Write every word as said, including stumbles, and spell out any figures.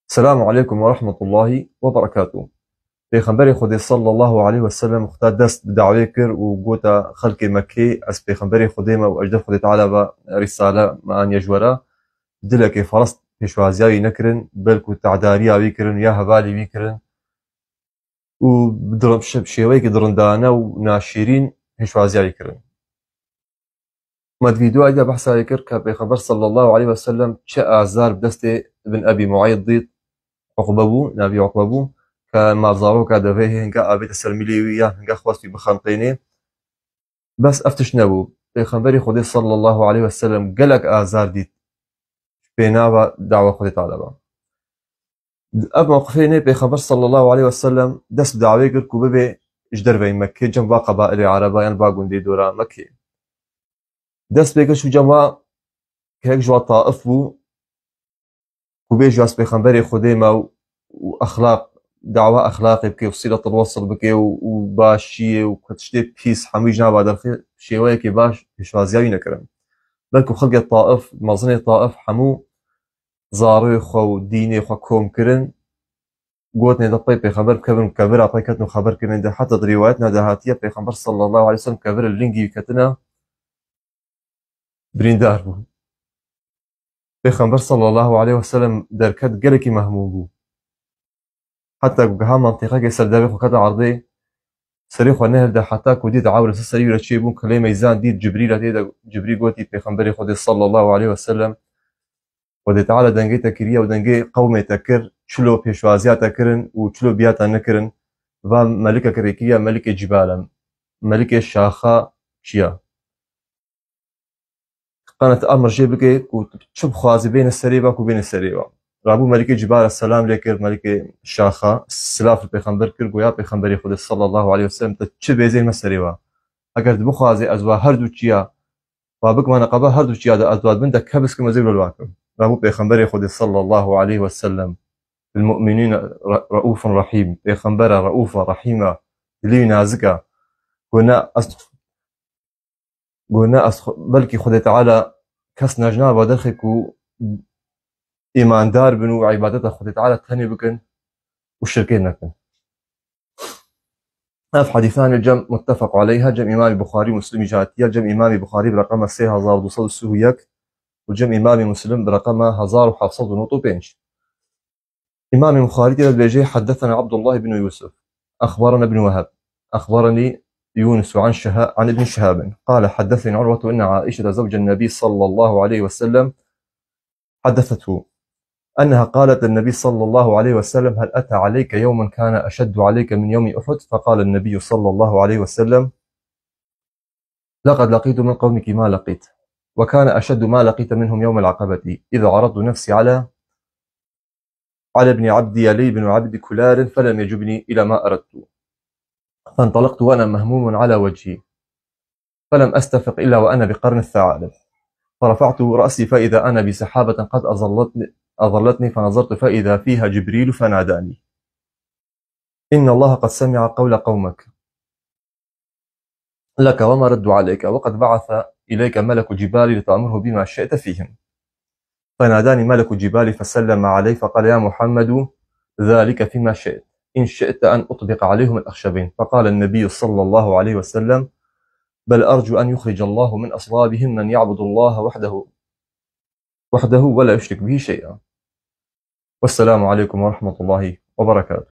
Selamu aleykum ve rahmetullahi ve berekatuh. Pêxemberê Xwedê sallallahu aleyhi ve sellem xwe dest bi dawê kir û gota xelkê Mekkê, ez pêxemberê Xwedê me û ez ji dev Xwedê Teala ve risale me aniye ji we re. Dilekê ferest pêşwaziya wî nekirin, belku tehdariya wî kirin ya hevalê wî kirin û bi dirin-, şe-, şêweyekî dirindane û naşîrîn pêşwaziya wî kirin. Me di vîdeoya dî de behsa wê kir ke Pêxember sallallahu aleyhi ve sellem çi azar bi destê Ibn Ebî Mueyt dît, Uqbe bû, navî Uqbe bû, ke malzaroka devê hê hinga avête ser milê wî ya hinga xwest wî bixeniqînê. Bes ev tişt nebû. Pêxemberê Xwedê sallallahu aleyhi ve sellem gelek azar dît. Pênava dawa Xwedê Teala be. Ev mewqifê nê Pêxember sallallahu aleyhi ve sellem dest bi dawê kir ku bibe ji derveyî Mekkê, cem va qebailê Ereba yan va gundê dora Mekkê. Dest pê kir çû cem wa kehek ji wa Taif bû, ku bê ji wa pêxemberê Xwedê me û, û exlaq, dawa exlaqê bike û sîletul wesl bike û, û başiyê û ku tiştê pîs hemû ji nava derxê şêweyekê baş pêşwaziya wî nekirin. Belku xelkê Taif, mezinê Taif hemû zarê xwe û dînê xwe kom kirin, gotinê de pey pêxember bikevin û kevira pey ketin û xeber kirin de heta di rîwayetna de hatiye pêxember sallallahu aleyhi ve sellem kevir li lingî wî ketine, birîndar bû. Pêxember sallallahu aleyhi ve sellem derket gelekî mehmûm bû. Heta ku giha mentiqekê ser devê xwe kete erdê, serê xwe nehilde heta ku dît ewr li ser serî wî re çêbûn, kilê meyzan dît Cibrîl tê de, Cibrîl gotî Pêxemberê Xwedê sallallahu aleyhi ve sellem, Xwedê Teala dengê te kiriye û dengê qewmê te kir, çilo pêşwaziya te kirin û çilo biya te nekirin. Va melikeke rê kiriye melikê Cibal e, melikê şaxa çiya. Qene tu emir jê bike ku tu çi bixwazî bêne serê ve ku bêne serê ve. Rabû melikê Cibal e selam lê kir, melikê şaxa silav li pêxember kir, goya Pêxemberê Xwedê sallallahu aleyhi ve sellem, te çi bêzê me serê ve. Eger tu bixwazî ez we her du çiya Wa bikmane qeba her du çiya de ez dua dibin de kebis kim ez ê wilo li wa kim. Rabû Pêxemberê Xwedê sallallahu aleyhi ve sellem bil mu'minîne re-, reûfun rehîm. Pêxembere reûf e, rehîm e, dilî wî nazik e. Got ne ez, got ne ez xwe-, belkî Xwedê Teala kes nejna va derxê ku îmandar bin û îbadeta Xwedê Teala tenê bikin û şirkê nekin. Ev hedîsanê cem muttefaq aleyha, cem Îmamê Buxarî û Muslimî jî hatiye, cem Îmamê Buxarî bi reqema sê hezar du sed û sî û yek û cem Îmamê Muslim bi reqema hezar û heft sed û nod û pênc. Îmamê Buxarî tê de dibêje, حدثنا عبد الله بن يوسف، أخبرنا ابن وهب، أخبرني يونس عن شها-، عن ابن شهاب، قال، حدثني عروة أن عائشة زوج النبي صلى الله عليه وسلم حدثته أنها قالت للنبي صلى الله عليه وسلم: هل أتى عليك يوم كان أشد عليك من يوم أحد؟ فقال النبي صلى الله عليه وسلم: لقد لقيت من قومك ما لقيت، وكان أشد ما لقيت منهم يوم العقبة، إذ عرضت نفسي على، على ابن عبد يلي بن عبد كلال فلم يجبني إلى ما أردت، فانطلقت وأنا مهموم على وجهي، فلم أستفق إلا وأنا بقرن الثعالب، فرفعت رأسي فإذا أنا بسحابة قد أظلتني، أظلتني، فنظرت فإذا فيها جبريل فناداني: إن الله قد سمع قول قومك لك وما ردوا عليك، وقد بعث إليك ملك جبال لتأمره بما شئت فيهم. فناداني ملك جبال فسلم علي فقال: يا محمد، ذلك فيما شئت، إن شئت أن أطبق عليهم الأخشبين. فقال النبي صلى الله عليه وسلم: بل أرجو أن يخرج الله من أصلابهم من يعبد الله وحده، وحده ولا يشرك به شيئا. والسلام عليكم ورحمة الله وبركاته.